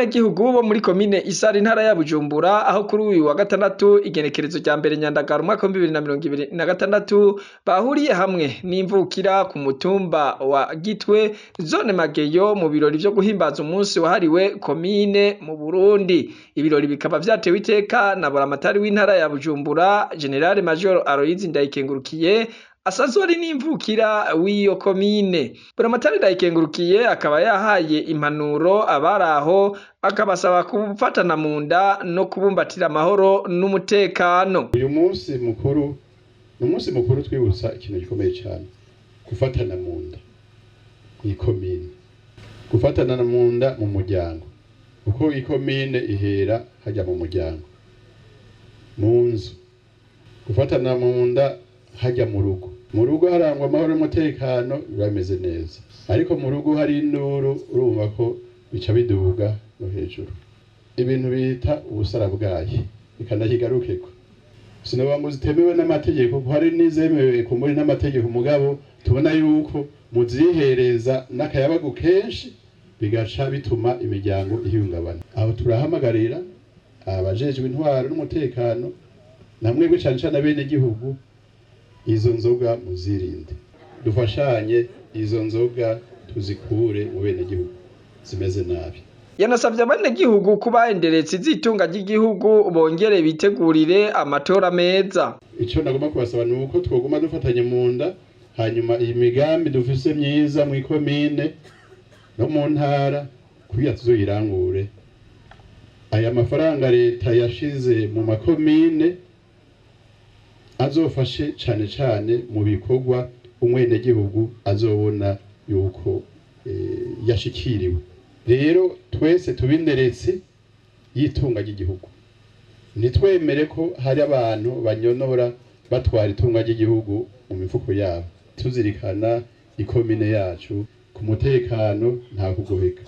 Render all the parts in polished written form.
N'abanyagihugu bo muri komine Isare, intara ya Bujumbura, aho kuri uyu wa gatandatu, igenekerezo rya 1 Nyandagaro, umwaka wa 2026, bahuriye hamwe n'imvukira ku mutumba wa Gitwe, zone Mageyo, mu birori vyo guhimbaza umunsi wahariwe komine mu Burundi. Ibirori bikaba vyatewe iteka na buramatari w'intara ya Bujumbura, Général Major Aloys Ndayikengurukiye, asanzwe ari n'imvukira w'iyo komine. Buramatari Ndayikengurukiye akaba yahaye impanuro abari aho, akabasaba kufatana mu nda no kubumbatira amahoro n'umutekano. Uyu munsi mukuru ni umunsi mukuru twibutsa ikintu gikomeye cyane: gufatana mu nda mw'ikomine, gufatana mu nda mu muryango, kuko ikomine ihera hajya mu muryango, mu nzu, gufatana mu nda hajya mu rugo. Mu rugo harangwa amahoro n'umutekano, biba bimeze neza, ariko mu rugo hari induru, urumva ko bica biduga no hejuru. Ibintu bita ubusarabwayi bikanakigarukeko, sinoba ngo zitemewe n'amategeko, kuko hari n'izemewe kumburi n'amategeko, mugabo tubona yuko muzihereza n'akayabagu kenshi, bigaca bituma imiryango ihungabana. Aho turahamagarira abajejwe intwaro n'umutekano, namwebwe cane cane abenegihugu, izo nzoga muzirinde, dufashanye izo nzoga tuzikure mu benegihugu zimeze nabi. Yanasavye abanyagihugu kuba inderetsi z'itunga ry'igihugu, bongere bitegurire amatora meza. Icyo nagomba kubasaba ni uko twoguma dufatanye mu nda, hanyuma iyi migambi dufise myiza mu ikomine no mu ntara kugira tuzoyirangure. Aya mafaranga leta yashize mu makomine azofashe cane cane mu bikorwa umwenegihugu azobona yuko yashikiriwe. Rero twese tube inderetsi y'itunga ry'igihugu, ntitwemere ko hari abantu banyonora batwara itunga ry'igihugu mu mifuko yabo. Tuzirikana ikomine yacu ku mutekano, nta kugoheka,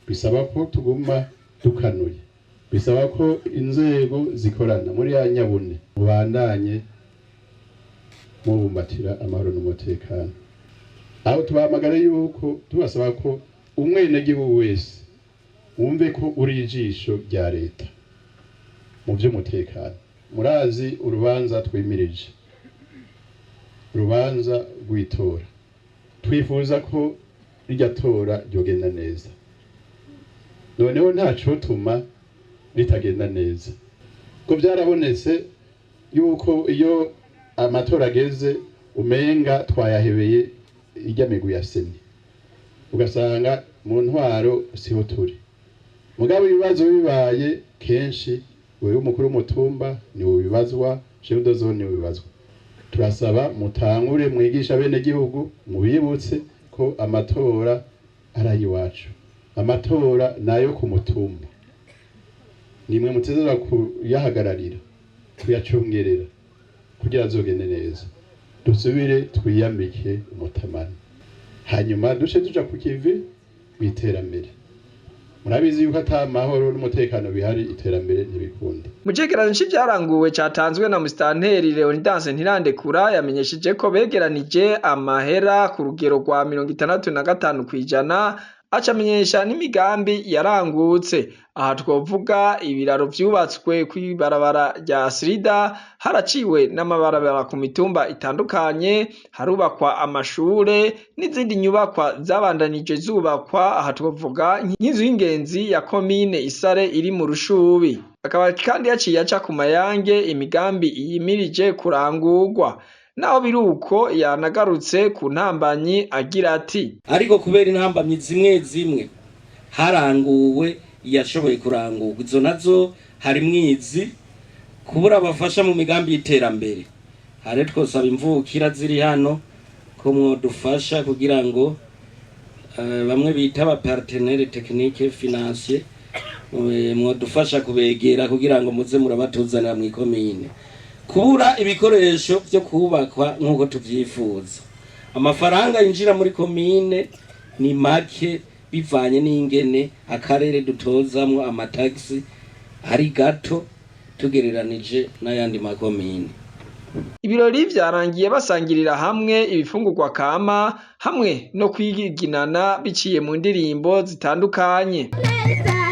bisaba ko tuguma dukanuye, bisaba ko inzego zikorana muri ya nyabune. Mubandanye mubumbatira amahoro n'umutekano. Aho tubahamagara yuko tubasaba ko umwenegihugu wese wumve ko uri ijisho rya leta mu by'umutekano. Murazi urubanza twimirije, urubanza rw'itora. Twifuza ko rirya tora ryogenda neza, noneho ntacotuma ritagenda neza, ko byarabonetse yuko iyo amatora ageze umenga twayahebeye ijya migwi ya CENI, ugasanga mu ntwaro siho turi. Mugabo ibibazo bibaye kenshi, wewe umukuru w'umutumba ni ubibazwa, chef de zone ni ubibazwa. Turasaba mutangure mwigisha bene gihugu, mubibutse ko amatora ari ay'iwacu, amatora nayo ku mutumba, nimwe mutezera kuyahagararira, kuyacungerera kugira azogende neza. Dusubire twiyambike umutamana, hanyuma duce tuja ku kivi mw'iterambere. Murabizi yuko ata mahoro n'umutekano bihari, iterambere ntibikunda. Mu cegeranyo c'ivyaranguwe catanzwe na Musitanteri Leonidas Ntirandekura, yamenyesheje ko begeranije amahera ku rugero rwa 65%, acamenyesha n'imigambi yarangutse. Aha twovuga ibiraro vyubatswe kw'ibarabara rya Sirida, haraciwe n'amabarabara ku mitumba itandukanye, harubakwa amashure n'izindi nyubakwa zabandanije zubakwa. Aha twovuga nk'inzu y'ingenzi ya komine Isare iri mu Rushubi. Akaba kandi yaciye aca ku mayange imigambi yimirije kurangurwa. Naho biruko, yanagarutse ku ntambanyi agira ati: Ariko kubera intambamyi zimwe zimwe, haranguwe yashoboye kurangurwa. Izo nazo harimwo izi: kubura abafasha mu migambi y'iterambere. Hari twosaba imvukira ziri hano ko mwodufasha kugira ngo bamwe bita aba partenaire technique financier, mwodufasha kubegera kugira ngo muze murabatuzanira mw'ikomine. Kubura ibikoresho vyo kubakwa nk'uko tuvyifuza. Amafaranga yinjira muri komine ni make bivanye n'ingene akarere dutozamwo amatagisi ari gato tugereranije n'ayandi makomine. Ibirori vyarangiye basangirira hamwe ibifungurwa kama, hamwe no kwiginana biciye mu ndirimbo zitandukanye. Neza.